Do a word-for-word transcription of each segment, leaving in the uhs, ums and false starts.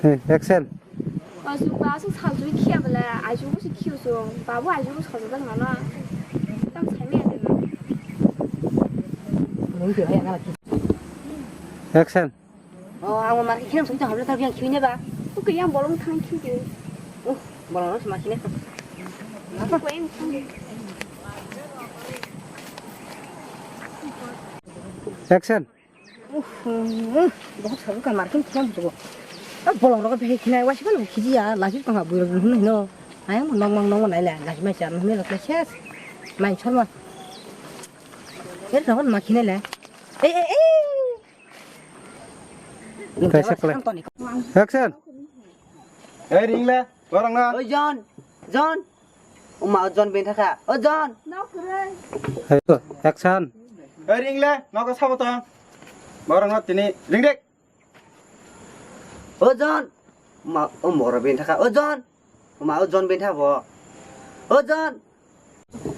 Hey, action. Asuk ba asuk sal jui khia bela, ajuk bo si khiu su, babu ajuk bo sal jui bela na. Tam sai me de na. Action. Oh, ang mar khiam sung ta hamle ta biang khiu ne ba. Tu ke yang bolong thang khiu de. Oh, bolong ma khine. Ko yang thang de. Action. Uff, bohok sabu kan markin khiam butugo. A bolong rogo behe khinai wasi kan khiji ya, lasi kan ha buiro buhun hino. Ayang mo nong mang nong mang naile, lasi mai char nong melo kle ses. Mai chor ma. Er rogo ma khinai le. E, e, e. Kaisa kle. Action. Hey, ring le, borong na. Oi, John. John. O ma, o John ben thaka. O John. Hey, action. Hey, ring le, nogo sabo tong. Borok no tini ring dik. O John. Ma, o moro ben thaka. O John. O ma, o John ben thaka bo. O John.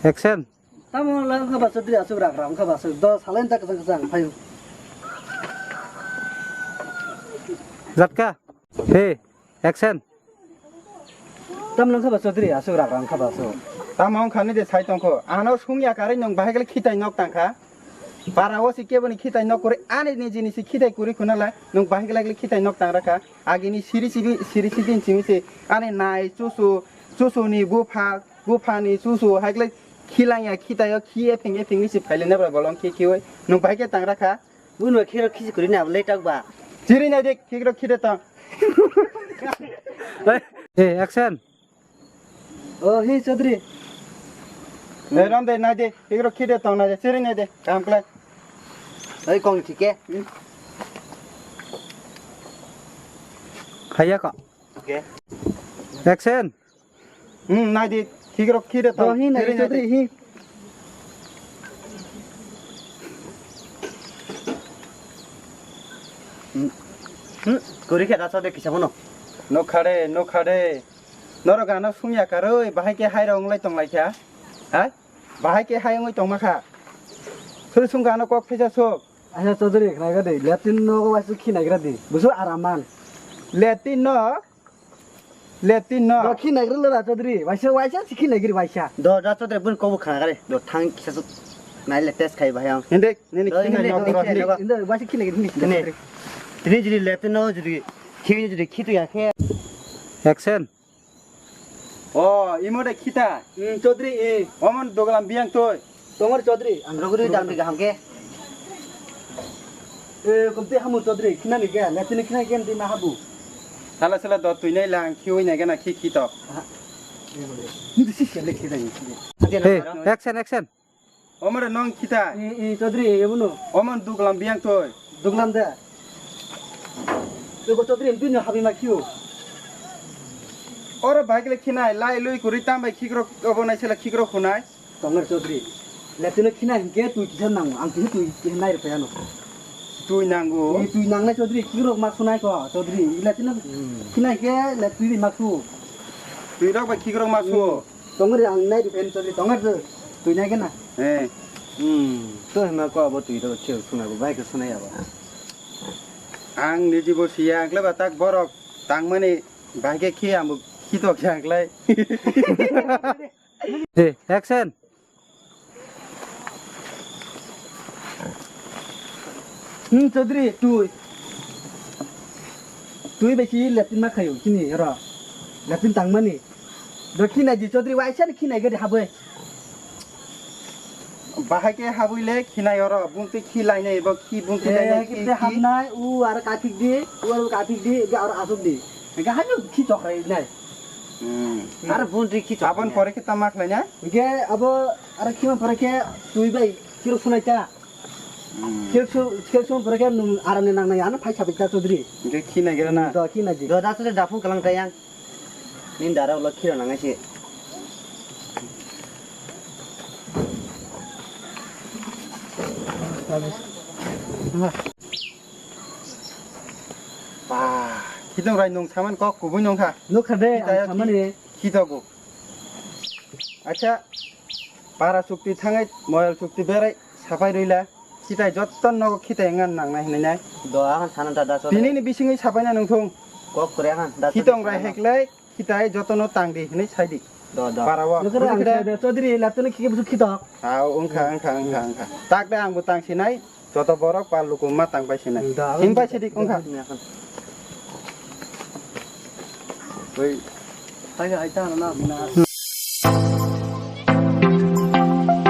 Action. Tamo lang kha ba Chaudhary asuk rak rak kha ba asuk. Do salen tak kachang kachang phayu. Jatka. Hey, action. Tam lang kha ba Chaudhary, asuk rak rang kha ba asuk. Tamo wng kha nini de sai tong kho. Ano sung ya karwi nwng bahai khe khitai nok tang kha. Para o si kebo ni khitai nok kwrwi, ani ni jini si khitai kwrwi khuna lai. Nwng bahai khe khitai nok tang rakha. Agini siri sibi, siri sibi simi se ani nai chusu, chusu ni bupha, bupha ni chusu hai khe khilang ya khitai o khi epheng epheng ni si phaile na bra bolong khi khiwi. Nwng bahai khe tang rakha. Buno khiro khisi kuri na le tak ba. Chiri nai de, khikro khide tong. Hey, hey, action. Oh, hi Chaudhary. Hey, ram de nai de, khikro khide tong nai de, chiri nai de, kam kle. Oi kong thike. Haya ka. Okay. Action. Hmm, nai di, khikrok khide tong. Dohi nai, khiri nai Chaudhary, di. Hi. Hmm, hmm, kuri khe da Chaudhary kisa bono. Nokhade, nokhade. Norok ano sungya karwi, bahai khe hai rong lai tong lai kha. Hai? Bahai khe hai wngwi tong ma kha. Suri sungkha ano kok phaisa sok. Aisa Chaudhary, khnai ga de, latrine no waisa khi nai gra di. Busu araman. Latrine no Leptin no. Do khi naigrilo da Chaudhary. Waisa, waisa si khi naigri waisa. Do da Chaudhary bun kobo khana gare. Do thang kisa su nai le test khai bahai ang. Hindi, nini Do, khi hindi, nai nok hindi, ro hindi, hindi. Hindi, waisa khi naigri hindi. Hindi. Tini jiri leptin no jiri khi jiri khi tu ya khe. Action. Oh, imo de khita. Hmm, Chaudhary, eh. Omon doglam biang toi. Tongor Chaudhary, ang rogri dam di gaham ke. Eh, kumti hamu Chaudhary, khina ni ke, leptin khina ke ndi ma habu. Sala sala do tui nai lang, khiwi nai gana khi khi to. Hindi si se le khida ni. Hey, action, action. Omar nong khita. Eh, eh, Chaudhary, eh, buno. Omon duglam biang toi. Duglam de. Ego Chaudhary, em tui no habi ma khiu. Oro bike le khinai, lai lui kuri tam bai khikrok obo nai sela khikrok hunai. Tongor Chaudhary. Leptin no khina hinkhe tui kisa nango. Ang kisa tui kisa nai rwphai ano. Tui nango? Tui, tui nangnai Chaudhary. Khirok ma sunai ko Chaudhary. Leptin no Hmm. Khina hinkhe leptin tui ma su. Tui rok bai khirok ma su. Hmm. Tongor ang nai rwphai Chaudhary. Tongor tui nai kena. Eh. Hmm. To hima ko abo tui rok khirok sunai bo bai khe sunai abo. Ang niji bo siya ang kle ba tak borok tangmani bai khe khi ang bo khitok ya ang klai. Hey, action. Hmm, Chaudhary, tui. Tui bai si leptin ma khayo, chini ro. Leptin tangmani. Do khinai di Chaudhary, waisa ni khinai gadi haboi. Bahai khe haboi le khinai oro, bung twi khi lainai, bo khi bung twi lainai, Eh, khi, kete khi. Hamnai, u aro kaphik di, u aro kaphik di, ga aro asuk di. Ga hanu khi chokrai nai. Hmm. Aro bun ri khi chok Abon ne. Pore khe tama khlai na? Hingke abo aro khima pore khe twi bai khiro sunai ta. Hmm. Khiro su-, khiro sun pore khe nung aram ni nang nai ano phai sabai ta Chaudhary. Hingke khi nai gira na? Do khi nai di. Do da sule da phung kalang ta yang. Nin dara ulo khiro nang ai se. Ba, khitong rai nung saman kok kubui nung kha. Nukha de, Khita ang yo samani. Khi-, khitogo. Acha, para chukti thangai, moyal chukti berai, sapai rila. Khitai jotto nogo khitai ngan nang nai hinai nai. Do, ang sana da, da, so. Tini ni bisingwi sapai na nung thung. Kok kore han. Hitong rai heklai, hitai jotono tangdi hinwi saidi. Do, do. Para o. Nokra ang Nokra. Saida, Chaudhary, latino kike busu khitok. Au, wngkha, wngkha, wngkha, wngkha. Tak de ang bo tang sinai, joto borok pal luku ma tang pai sinai. Da, Hin pai sidi, wngkha. Oi. Tanya aita na, na.